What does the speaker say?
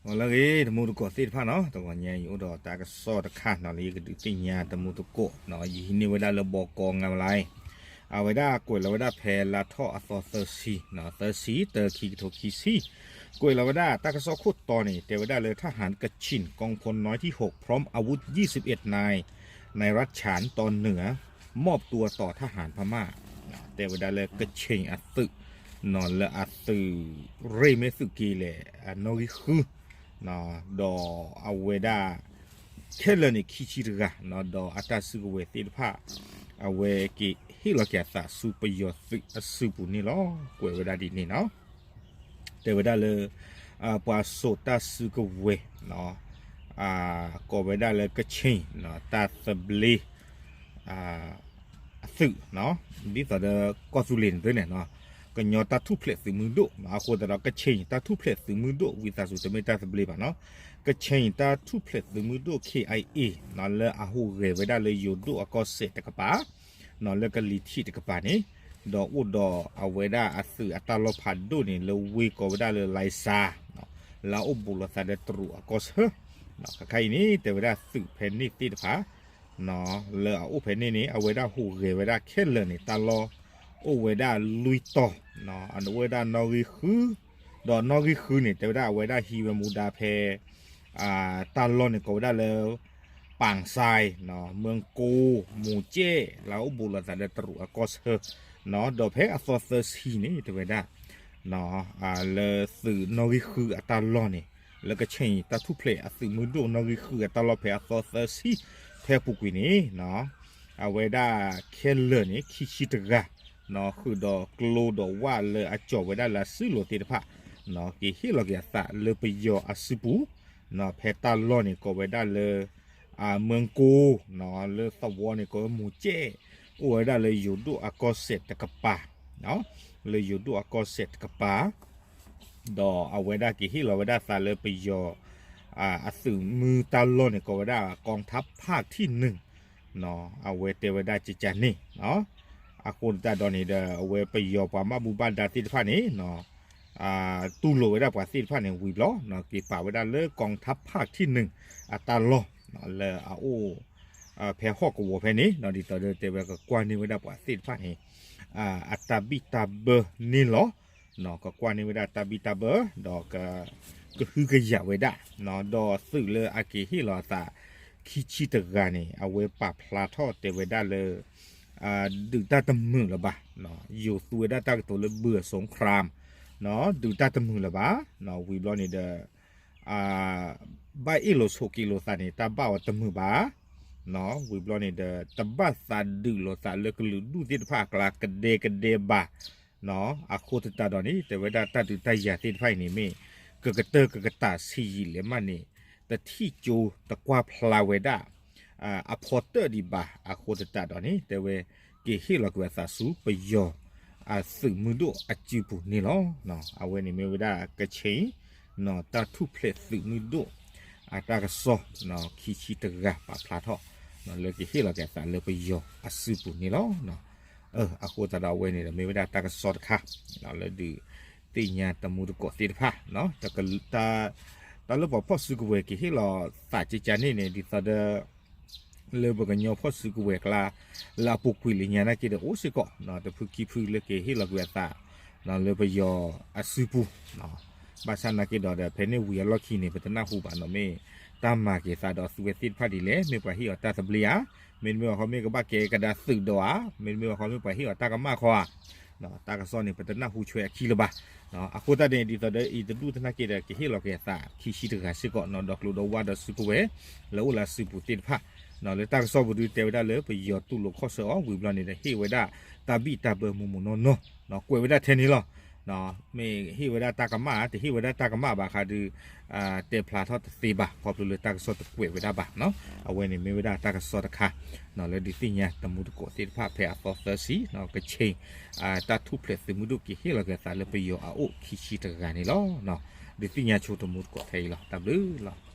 ဂီၤလၢအဂ့ၤ တမူတကိးသ့ၣ်တဖၣ်နီၤ, တဂီၤညါအံၤအိၣ်ဒီးတၢ်ကစီၣ်တခါနီၤ လၢယကဒုးသ့ၣ်ညါတမူတကိးနီၤ, ယဟံးန့ၢ်ဝဲဒၣ်လၢဘီကီ ငါးမိုင် အဝဲဒၣ်ကွဲးလီၤဝဲဒၣ်ဖဲလါထီၣ်အသီသၢဆံ, သၢဆံ တၢ ခံကထိခံဆံ, ကွဲးလီၤဝဲဒၣ်တၢ်ကစီၣ်ခိၣ်တီန့ၣ် တဲဝဲဒၣ်လၢ ทหารกระเหรี่ยง กองพลน้อยที่หก พร้อมอาวุธ ยี่สิบเอ็ดนาย ในรัฐฉานตอนเหนือ มอบตัวต่อทหารพม่า တဲဝဲဒၣ်လၢကခ့ၣ်အသုးနီၤ လၢအသုးရ့ၣ်မ့ၢ်သုးက့လဲၣ် အနီၣ်ဂံၢ်ဃု ဒီးအဝဲဒၣ် ခဲလၢာ်န့ၣ် ခံဆံတဂၤနီၤ, ဒီးအတၢ်စုကဝဲၤသ့ၣ်တဖၣ် အဝဲကဟ့ၣ်လီၤက့ၤအသးဆူပယီၤသုးအစုပူၤန့ၣ်လီၤ. ကွဲးဝဲဒၣ်ဒ်န့ၣ်နီၤ, တဲဝဲဒၣ်လၢ ပှၤစိာ်တၢ်စုကဝဲၤ ကိးဝဲဒၣ်လၢကခ့ၣ် တၢ်သဘျ့ အသုး, ဒ်သိးဒီးကီၢ်သူလ့ၤန့ၣ်သ့န့ၣ်, ကညီတၢ်ထူၣ်ဖျဲးသုးမုၢ်ဒိၣ်, အဃိသတးဒီး ကခ့ၣ်တၢ်ထူၣ်ဖျဲးသုးမုၢ်ဒိၣ် ဝံသးစူၤတမ့ၢ်တၢ်သဘျ့ဘၣ်နီၤ, ကခ့ၣ်တၢ်ထူၣ်ဖျဲးသုးမုၢ်ဒိၣ် K I A လၢအဟူးဂဲၤဝဲဒၣ်လၢယိၤဒိၣ်အကီၢ်စဲၣ်တကပၤ လၢကလံၤထံးတကပၤန့ၣ်, ဒီးအိၣ်ဒီးအဝဲဒၣ်အသုးအတၢ်လီၢ်ဖးဒိၣ်န့ၣ် လၢဝ့ၢ်ကိးဝဲဒၣ်လၢ လိုင်ဇာ လၢအအိၣ်ဘူးလိာ်သးဒီးတရူးအကီၢ်ဆၢ, ခဲခါအံၤန့ၣ် တဲဝဲဒၣ်သုးဖဲန့ၣ်သ့ၣ်တဖၣ် လၢအအိၣ်ဖဲန့ၣ်န့ၣ် အဝဲဒၣ်ဟူးဂဲၤဝဲဒၣ်ခဲလၢာ်န့ၣ် တၢ်လီၢ်အိၣ်ဝဲဒၣ်လွံၢ်တီၤ, အဝဲဒၣ်နီၣ်ဂံၢ်ဃု, ဒီးနီၣ်ဂံၢ်ဃုန့ၣ် တဲဝဲဒၣ်အဝဲဒၣ်ဟံးဝဲမူဒါဖဲ တၢ်လီၢ်န့ၣ်ကိးဝဲဒၣ်လၢ ပၣ်စဲၣ်, မၢကိ, မူၤကဲၣ် လၢအအိၣ်ဘူးလိာ်သးဒီးတရူးအကီၢ်ဆၢ, ဒီးဖဲအသီသၢဆံန့ၣ် တဲဝဲဒၣ် လၢသုးနီၣ်ဂံၢ်ဃုအတၢ်လီၢ်န့ၣ် လၢကခ့ၣ်တၢ်ထူၣ်ဖျဲးအသုးမုၢ်ဒိၣ်နီၣ်ဂံၢ်ဃုအတၢ်လီၢ်ဖဲအသီသၢဆံ ဖဲအပူၤကွံာ်န့ၣ် အဝဲဒၣ်ခဲလၢာ်န့ၣ် ခံဆံတဂၤ ဃုာ်ဒီးကျိဒီးဝၣ်လၢအကၠီၤဝဲဒၣ်လၢအစုလိၤသ့ၣ်တဖၣ် က့ၤဟ့ၣ်လီၤက့ၤအသးလၢပယီၤအစုပူၤ, ဖဲတၢ်လီၢ်န့ၣ်ကိးဝဲဒၣ်လၢ မၢကိ, လၢသဝီန့ၣ်ကိးဝဲမူၤကဲၣ်, အိၣ်ဝဲဒၣ်လၢယိၤဒိၣ်အကီၢ်စဲၣ်တကပၤ, လၢယိၤဒိၣ်အကီၢ်စဲၣ်တကပၤ ဒီးအဝဲဒၣ်က့ၤဟ့ၣ်လီၤဝဲဒၣ်သးလၢပယီၤ အသုးမုၢ်တၢ်လီၢ်န့ၣ် ကိးဝဲဒၣ် กองทัพภาคที่หนึ่ง အဝဲတဲဝဲဒၣ်ကကန့ၣ်, အဃိသတးဒီးန့ၣ်ဒီး အဝဲပယီၤပှၤဘၣ်မူဘၣ်ဒါသ့ၣ်တဖၣ်န့ၣ် တူၢ်လိာ်ဝဲဒၣ်ပှၤသ့ၣ်တဖၣ်န့ၣ် ဝံၤဘျီ က့ၤပာ်ဝဲဒၣ်လၢ กองทัพภาคที่หนึ่ง အတၢ်လီၢ် လၢအအိၣ် ဖဲဟီၣ်ကဝီၤဖဲန့ၣ် ဒ်သိးဒီးတဲဝဲကကွၢ်န့ၢ်ဝဲဒၣ်ပှၤသ့ၣ်တဖၣ်န့ၣ် အတၢ်ဘံၣ်တၢ်ဘၢန့ၣ်လီၤ. ကကွၢ်န့ၢ်ဝဲဒၣ်တၢ်ဘံၣ်တၢ်ဘၢ ဒီးကဟုကယာ်ဝဲဒၣ်, ဒီးသုးလၢအက့ၤဟ့ၣ်လီၤအသး ခံဆံတဂၤန့ၣ် အဝဲပာ်ဖျါထီၣ်တဲဝဲဒၣ်လၢ ဒုးတၢ်တမုာ်လၢၤဘၣ်, ယိၤသူဝဲဒၣ်တၢ်ကတိၤလၢ ဘုအစုံခရၢမ် ဒုးတၢ်တမုာ်လၢၤဘၣ်, ဝံၤဘျီန့ၣ်ဒီး ဘၣ်အ့ၣ်လိာ်ဆိးက့လိာ်သးန့ၣ် တၢ်ဘၣ်အီၤတမုာ်ဘၣ်, ဝံၤဘျီန့ၣ်ဒီး တဘၣ်သးဒုးလိာ်သးလၢကလုာ်ဒူၣ်သ့ၣ်တဖၣ်အကျါကဒဲကဒဲဘၣ်, အဃိသတးဒီးန့ၣ် တဲဝဲဒၣ်တၢ်ဒုးတၢ်ယၤသ့ၣ်တဖၣ်အံၤန့ၣ်မ့ၢ် ကကတၢၢ်ကကတၢၢ်ဆံးယံာ်လဲၣ်မးန့ၣ် တထံၣ်ကၠိတကွၢ်ဖျါဝဲဒၣ် အဖီတၢၣ်ဒံးဘၣ်, အဃိသတးဒီးန့ၣ် တဲဝဲ က့ၤဟ့ၣ်လီၤကွံာ်အသးဆူပယီၤ အသုးမုၢ်ဒိၣ်အစုပူၤန့ၣ်လီၤ. အဝဲန့ၣ်မ့ၢ်ဝဲဒၣ်ကခ့ၣ် တၢ်ထူၣ်ဖျဲးသုးမုၢ်ဒိၣ် အတၢ်ကစီၣ် ခံဆံတဂၤပာ်ဖျါထီၣ် လၢကဟ့ၣ်လီၤက့ၤအသးလၢပယီၤအစုပူၤန့ၣ်လီၤ. အဃိသတးဒီးအဝဲန့ၣ်ဒီးမ့ၢ်ဝဲဒၣ်တၢ်ကစီၣ်တခါ လၢဒုးသ့ၣ်ညါတမူတကိးသ့ၣ်တဖၣ် တၢ်လၢပှၤဖီၣ်စုကဝဲၤက့ၤဟ့ၣ်လီၤသးကကန့ၣ်န့ၣ် ဒ်သိးဒီး လၢပှၤကညီဖီၣ်စုကဝဲၤကျါ လၢအပူၤကွံာ်လၢညါနာ်က့ဒီးအိၣ်စ့ၢ်ကီး တဖုခံဖုလၢက့ၤဟ့ၣ်လီၤကွံာ်အသး လၢပယီၤအစုပူၤ ဘၣ်ဆၣ်နာ်က့ဒီးဒီး ဖဲန့ၣ်ဝံၤအလီၢ်ခံန့ၣ် ပတနၢ်ဟူဘၣ်နီၤ မ့ၢ်တၢ်မၤက့ၤသးဒီးသုဝဲသ့ၣ်တဖၣ်ဒ်လဲၣ်, မ့ၢ်ပှၤဟ့ၣ်အီၤတၢ်သဘျ့ဧါ, မ့တမ့ၢ်ဘၣ်ဃီမ့ၢ်ကဘၣ်ကဲကဒါသုးဒီးဧါ, မ့တမ့ၢ်ဘၣ်ဃီမ့ၢ်ပှၤဟ့ၣ်အီၤတၢ်ကမၣ်ခီဧါ, တၢ်ကစီၣ်န့ၣ် ပတနၢ်ဟူဆွဲအခံလၢၤဘၣ်. အဃိသတးန့ၣ် ဒ်သိးဒီးအံၤတဒူၣ်သနာ်က့ဒီး ကဟ့ၣ်လီၤက့ၤအသး ခံဆံတဂၤစ့ၢ်ကီး ဒီးကျိဒီးဝၣ်ဒီးစုကဝဲၤ လၢအိၣ်လၢအစုပူၤသ့ၣ်တဖၣ် လၢတၢ်ကစီၣ်ပူၤဒုးတဲဝဲဒၣ်လၢပယီၤတူၢ်လိာ်ခီၣ်ဆၢအီၤ ဝံၤဘျီန့ၣ်ဒီး ဟ့ၣ်ဝဲဒၣ်တၢ်ဘံၣ်တၢ်ဘၢမူးမူးနီၢ်နီၢ် ကွဲးဝဲဒၣ်ထဲန့ၣ်လီၤ. မ့ၢ်ဟ့ၣ်ဝဲဒၣ်တၢ်ကမၣ် တဟ့ၣ်ဝဲဒၣ်တၢ်ကမၣ်ဘၣ်ဃးဒီး တဲဖျါထီၣ်တသ့ဘၣ် ခီဖျိလၢတၢ်ကစီၣ်တကွဲးဝဲဒၣ်ဘၣ်. အဝဲန့ၣ်မ့ၢ်ဝဲဒၣ်တၢ်ကစီၣ်တခါ လၢဒုးသ့ၣ်ညါတမူတကိးသ့ၣ်တဖၣ် ဖဲအသီသၢဆံ ကခ့ၣ် တၢ်ထူၣ်ဖျဲးသုးမုၢ်ဒိၣ်က့ၤဟ့ၣ်လီၤက့ၤအသးလၢပယီၤအအိၣ်ခံဆံတဂၤန့ၣ်လီၤ. ဒုးသ့ၣ်ညါဆိတမူတကိးထဲအံၤလီၤ. တၢ်ဘျုးလီၤ.